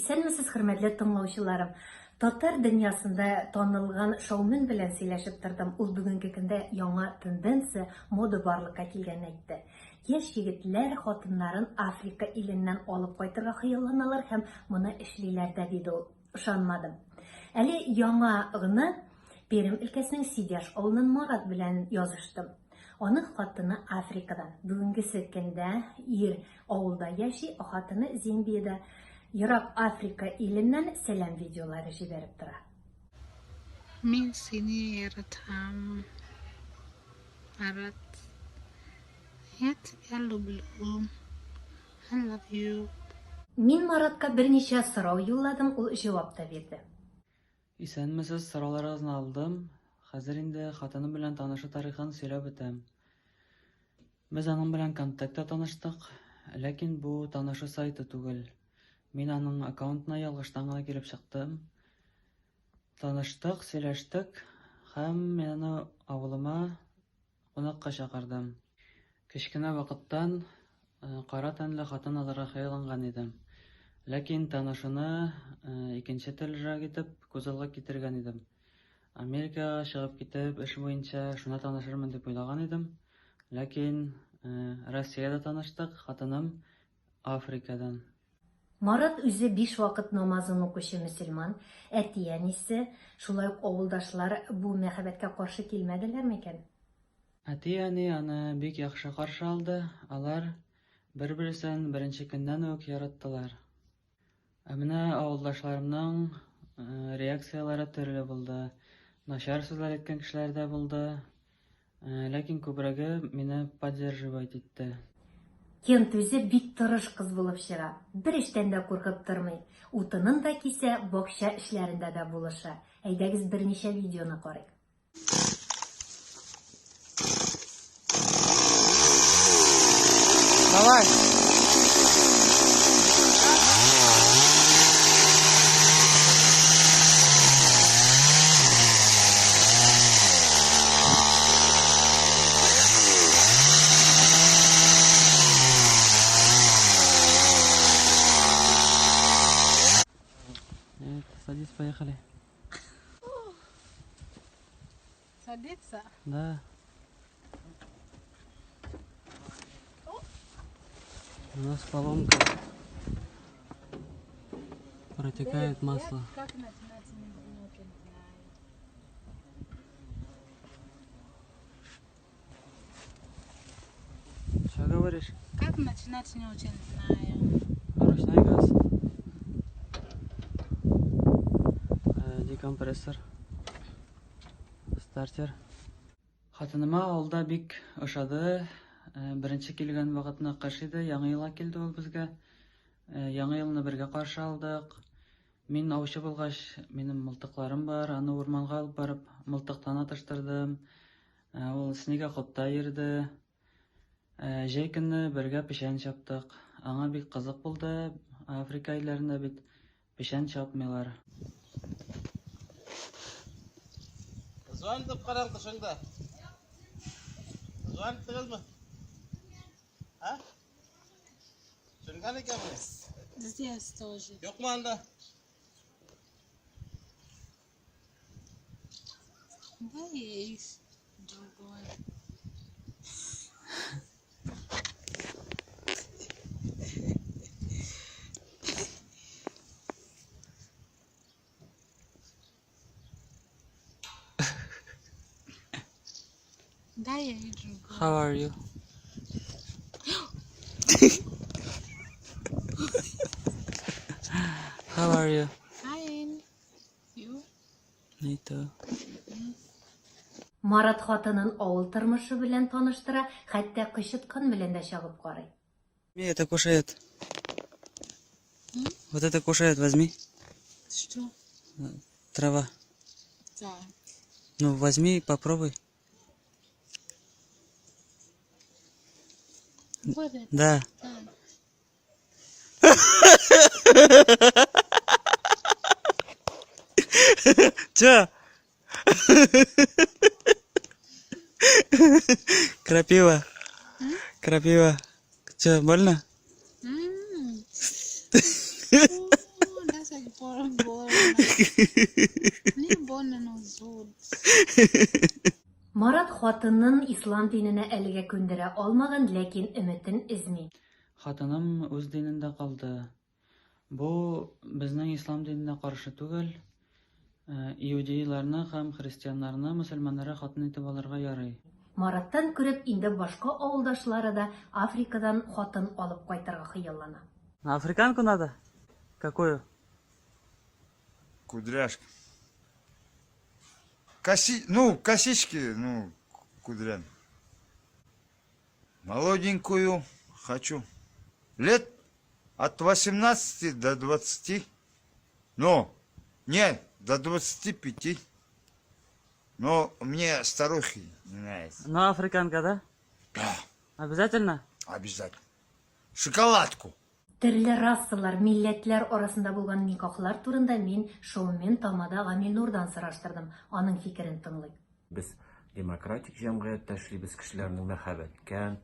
Исәнмесез, хөрмәтле тыңлаучыларым! Татар дөньясында танылган шоумен белән сөйләшеп тордым. Ул бүгенге көндә яңа тенденция, мода барлыкка килгәнен әйтте. Яшь егетләр хатыннарын Африка иленнән алып кайтырга хыялланалар һәм моны эшлиләр дә, диде ул. Ышанмадым. Әле яңа гына Пермь өлкәсенең Сидяш авылыннан Марат белән языштым. Аның хатыны Африкадан. Бүгенгесе көндә ир авылда яши, ә хатыны Зимбиядә. Ерак Африка иленнән сәлам видеолары җибәреп тора. Мин сине яратам, Марат. Я тебя люблю. I love you. Мин Маратка берничә сорау юлладым, ул җавап та бирде. Исәнмесез, сорауларыгызны алдым. Хәзер инде хатыным белән танышу тарихын сөйләп үтәм. Без аның белән Контактта таныштык, ләкин бу танышу сайты түгел. Мин аның аккаунтына ялгыштан гына килеп чыктым. Таныштык, сөйләштек һәм мин аны авылыма Кунакка чакырдым. Кечкенә вакыттан кара тәнле хатын алырга хыялланган идем. Ләкин танышуны икенче төрлерәк итеп күз алга китергән идем. Америкага чыгып китеп, эш буенча шунда танышырмын дип уйлаган идем. Ләкин Россиядә таныштык, хатыным Африкадан. Марат үзе биш вакыт намазын укучы мөселман, әти-әнисе, шулай ук авылдашлар бу мәхәббәткә каршы килмәделәр микән? Әти-әни аны бик яхшы каршы алды, алар бер-берсен беренче көннән үк яраттылар. Ә менә авылдашларымның реакцияләре төрле булды. Начар сүзләр әйткән кешеләр дә булды, Ләкин күбрәге мине поддерживать итте. Кент үзе бик тырыш кыз булып чыга. Бер эштән дә куркып тормый. Утынын да кисә, бакча эшләрендә дә булыша. Әйдәгез берничә видеоны карыйк. Давай. Нет, садись, поехали. Садиться? Да. У нас поломка. Протекает масло. Как начинать, не очень знаю. Что говоришь? Как начинать, не очень знаю. Ручной газ. Декомпрессор. Стартер. Хатыныма авылда бик ошады. Беренче килгән вакытны кыш иде, Яңа елга килде ул безгә. Яңа елны бергә каршы алдык. Мин аучы булгач, минем мылтыкларым бар, аны урманга алып барып, мылтыктан атыштырдым. Ул снегоходта йөрде. Җәй көне бергә печән чаптык. Аңа бик кызык булды. Африка илләрендә бит печән чапмыйлар. Звонитып караң тышыңда. Звониттыгызмы? А? Сүнгән икән бу. Здесь тоже. Юкмы анда? Да, есть другой. Да, я вижу. How are you? How are you? Fine. You? Me too. Марат хатынын авыл тормышы белән таныштыра, хәтта кычыткан белән дә чагып карый. Возьми, это кушает. Вот это кушает, возьми. Что? Трава. Так. Ну, возьми, попробуй. Вот это. Да. Так. Че? Крапива. Крапива. Че, больно? М. О, да. Так больно. Мне больно, но зуд. Марат хатынын ислам диненә әлегә күндерә алмаган, ләкин өметен өзми. Хатыным үз динендә калды. Бу безнең ислам диненә каршы түгел. Иудейларны һәм христианнарны мөселманнарга хатын итеп алырга ярый. Мараттан күреп, инде башка авылдашлары да Африкадан хатын алып кайтырга хыяллана. Африканку надо? Какую? Кудряшка. Коси, ну, косички, ну, кудрями. Молоденькую хочу. Лет от 18 до 20. Ну, не, до 25. Но мне старухи не нравятся. Ну, африканка, да? Да. Обязательно? Обязательно. Шоколадку. Төрле расалар, милләтләр арасында булган никахлар турында мин шоумен тамада Гамил Нурдан сораштырдым. Аның фикерен тыңлыйк. Без демократик җәмгыятьтә эшлибез, кешеләрнең мәхәббәткә,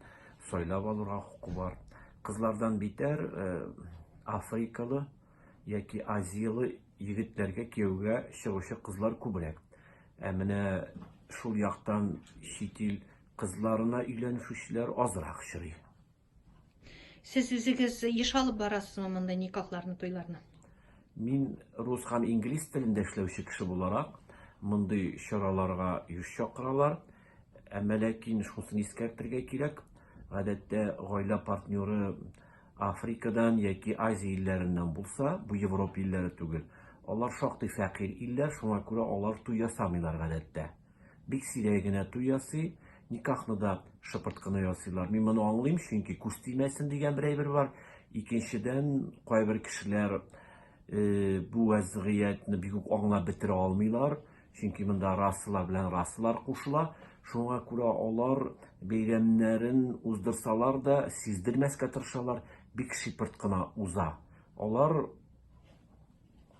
сайлап алырга хокукы бар. Кызлардан битәр африкалы яки азиялы егетләргә кияүгә чыгучы кызлар күбрәк. Ә менә шул яктан чит ил кызларына өйләнешүчеләр азрак очрый. Сез үзегез еш алып барасызмы мондый никахларны, туйларны? Мин рус һәм инглиз телендә эшләүче кеше буларак, мондый чараларга еш чакыралар. Әмма ләкин шунысын искәртергә кирәк, гадәттә гаилә партнеры Африкадан яки Азия илләреннән булса, бу Европа илләре түгел, алар шактый фәкыйрь илләр, шуңа күрә алар туй ясамыйлар гадәттә. Бик сирәк генә туй ясый, никахны да шыпырт кына ясыйлар. Мин моны аңлыйм, чөнки күз тимәсен дигән бер әйбер бар. Икенчедән, кайбер кешеләр бу вәзгыятьне бик үк аңлап бетерә алмыйлар, чөнки монда расалар белән расалар кушыла. Шуңа күрә алар бәйрәмнәрен уздырсалар да, сиздермәскә тырышалар, бик шыпырт кына уза. Алар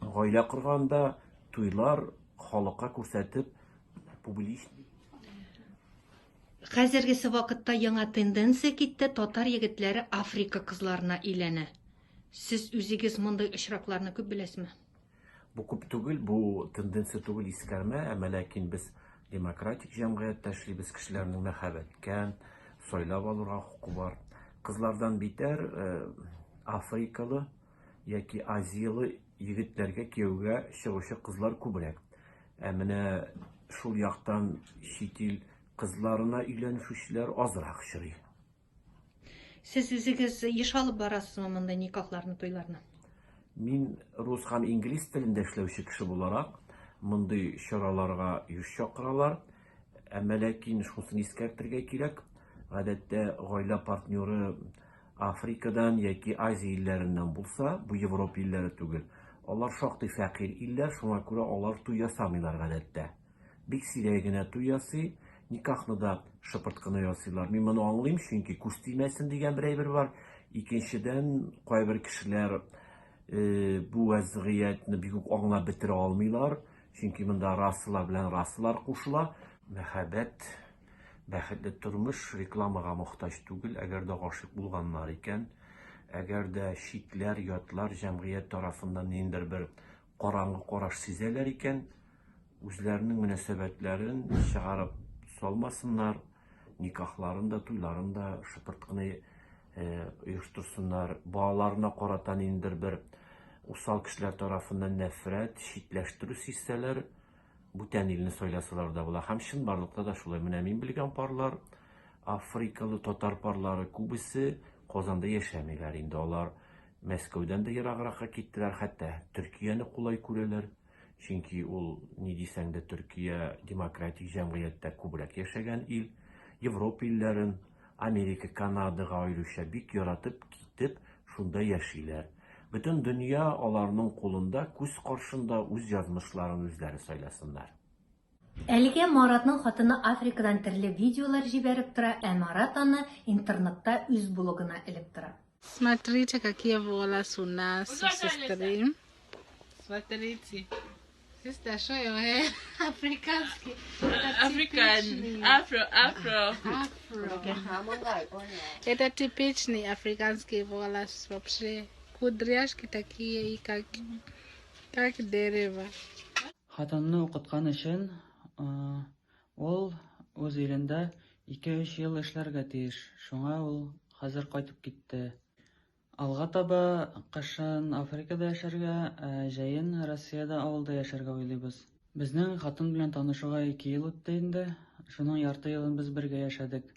гаилә корганда туйлар халыкка күрсәтеп, публичный. Хәзергесе вакытта яңа тенденция китте, татар егетләре Африка кызларына өйләнә. Сез үзегез мондый очракларны күп беләсезме? Бу күп түгел, бу тенденция түгел, искәрмә, әмма ләкин без демократик җәмгыятьтә эшлибез, кешеләрнең мәхәббәткә, сайлап алырга хокукы бар. Кызлардан битәр африкалы яки азиялы егетләргә кияүгә чыгучы кызлар күбрәк. Ә менә шул яктан чит ил кызларына өйләнешүчеләр азрак очрый. Сез үзегез еш алып барасызмы мондый никахларны, туйларны? Мин рус һәм инглиз телендә эшләүче кеше буларак, мондый чараларга еш чакыралар. Әмма ләкин шунысын искәртергә кирәк, гадәттә гаилә партнеры Африкадан яки Азия илләреннән булса, бу Европа илләре түгел, алар шактый фәкыйрь илләр, шуңа күрә алар туй ясамыйлар гадәттә. Бик сирәк генә туй ясый, никахны да шыпырт кына ясыйлар. Мин моны аңлыйм, чөнки күз тимәсен дигән бер әйбер бар. Икенчедән, кайбер кешеләр бу вәзгыятьне бик үк аңлап бетерә алмыйлар, чөнки монда расалар белән расалар кушыла. Мәхәббәт, бәхетле тормыш рекламага мохтаҗ түгел, әгәр дә гашыйк булганнар икән, әгәр дә читләр, ятлар җәмгыять тарафыннан ниндидер бер караңгы караш сизәләр икән, үзләренең мөнәсәбәтләрен чыгарып салмасыннар, никахларын да, туйларын да шыпырт кына оештырсыннар. Балаларына карата ниндидер бер усал кешеләр тарафыннан нәфрәт, читләштерү сизсәләр, бүтән илне сайласалар да була. Һәм чынбарлыкта да шулай. Менә мин белгән парлар, африкалы татар парлары күбесе Казанда яшәмиләр инде. Алар Мәскәүдән дә ерагракка киттеләр, хәтта Төркияне кулай күрәләр. Чөнки ул, ни дисәң дә, Төркия демократик җәмгыятьтә күбрәк яшәгән ил. Европа илләрен, Америка, Канадага аеруча бик яратып китеп, шунда яшиләр. Бөтен дөнья аларның кулында, күз каршында үз язмышларын үзләре сайласыннар. Әлегә Маратның хатыны Африкадан төрле видеолар җибәреп тора, ә Марат аны интернетта үз блогына элеп тора. Смотрите, какие волосы у нас, у сестры. Смотрите. Sister, show your hair. Африканский. Это African, типичный. Afro, Afro. Афро. Это типичный африканский волос вообще. Кудряшки такие и как. Как дерево. Хатынны укыткан өчен ул үз илендә ике-өч ел эшләргә тиеш, шуңа ул хәзер кайтып китте. Алга таба кышын Африкада яшәргә, ә җәен Россиядә авылда яшәргә уйлыйбыз. Безнең хатын белән танышуга ике ел үтте инде, шуның ярты елын без бергә яшәдек.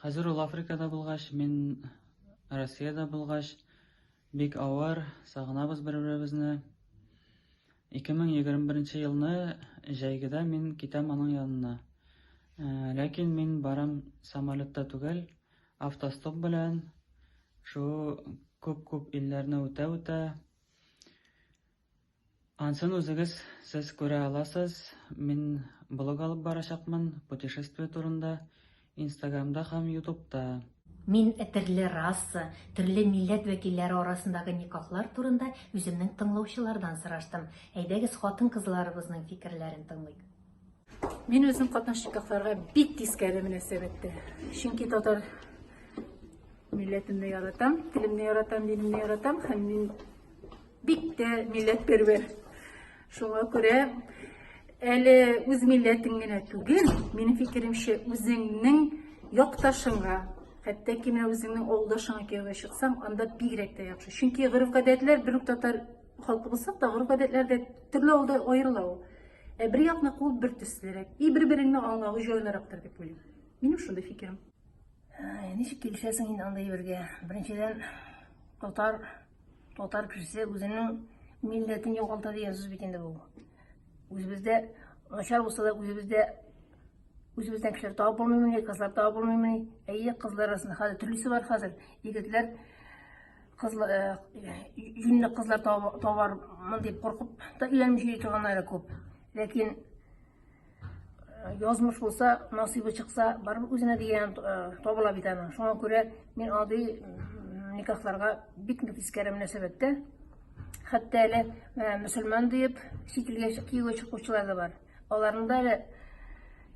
Хәзер ул Африкада булгач, мин Россиядә булгач, бик авыр, сагынабыз бер-беребезне. 2021 елны җәйгедә мин китәм аның янына. Ләкин мин барам самолетта түгел, Автостоп белән шул күп-күп илләрне үтә-үтә. Ансын үзегез сез күрә аласыз. Мин блог алып барачакмын, путешествие турында, Инстаграмда һәм Ютубта. Мин төрле раса, төрле милләт вәкилләре арасындагы никахлар турында үземнең тыңлаучылардан сораштым. Әйдәгез, хатын-кызларыбызның фикерләрен тыңлыйк. Мин үзем катнаш никахларга бик тискәре мөнәсәбәттә. Чөнки татар милләтемне яратам, телемне яратам, динемне яратам һәм мин бик тә милләтпәрвәр. Шуңа күрә әле үз милләтең генә түгел, минем фикеремчә, үзеңнең якташыңга, хәтта ки менә үзеңнең авылдашыңа кияүгә чыксаң, анда бигрәк тә яхшы. Чөнки гореф-гадәтләр бер үк татар халкы булсак та, гореф-гадәтләр дә төрле авылда аерыла ул. Ә бер якны кул бер төслерәк. И бер-береңне аңлавы җайлырактыр дип уйлыйм. Минем шундый фикерем. Ничек килешәсең инде андый әйбергә? Беренчедән, татар татар кешесе үзенең милләтен югалта дигән сүз бит инде бу. Үзебездә начар булса да үзебездә үзебездән кешеләр табып булмыймыни, кызлар табып булмыймыни? Әйе, кызлар арасында хәзер төрлесе бар хәзер. Егетләр кызлар э, юньле кызлар табармын дип куркып та өйләнми йөри торганнары күп. Ләкин э, язмыш булса, насыйбы чыкса, барыбер үзенә дигән э, табыла бит аның. Шуңа күрә мин андый никахларга бик нык тискәре мөнәсәбәттә. Хәтта әле мөселман диеп чит илгә кияүгә чыгучылар да бар. Аларның да әле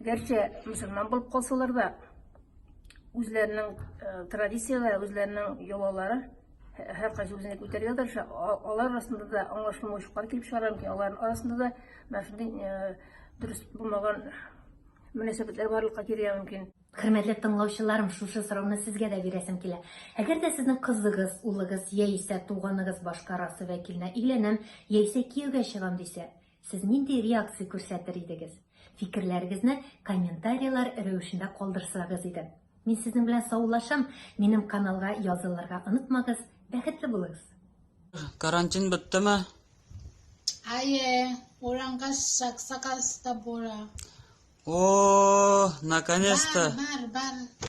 гәрчә мөселман булып калсалар да, үзләренең э, традицияләре, үзләренең йолалары һәркайсы үзенеке үтәргә тырыша. Алар арасында да аңлашылмаучылыклар килеп чыгарга мөмкин. Алар арасында да менә шундый э, дөрес булмаган мөнәсәбәтләр барлыкка килергә мөмкин. Хөрмәтле тыңлаучыларым, шушы сорауны сезгә дә бирәсем килә. Әгәр дә сезнең кызыгыз, улыгыз яисә туганыгыз башка раса вәкиленә өйләнәм яисә кияүгә чыгам дисә, Сез нинди реакция күрсәтер идегез? Фикерләрегезне комментарийлар рәвешендә калдырсагыз иде. Мин сезнең белән саулашам, минем каналга язылырга онытмагыз, бәхетле булыгыз! Карантин беттеме? Әйе, урамга чыксагыз да була. О, наконец-то! Бар, бар, бар.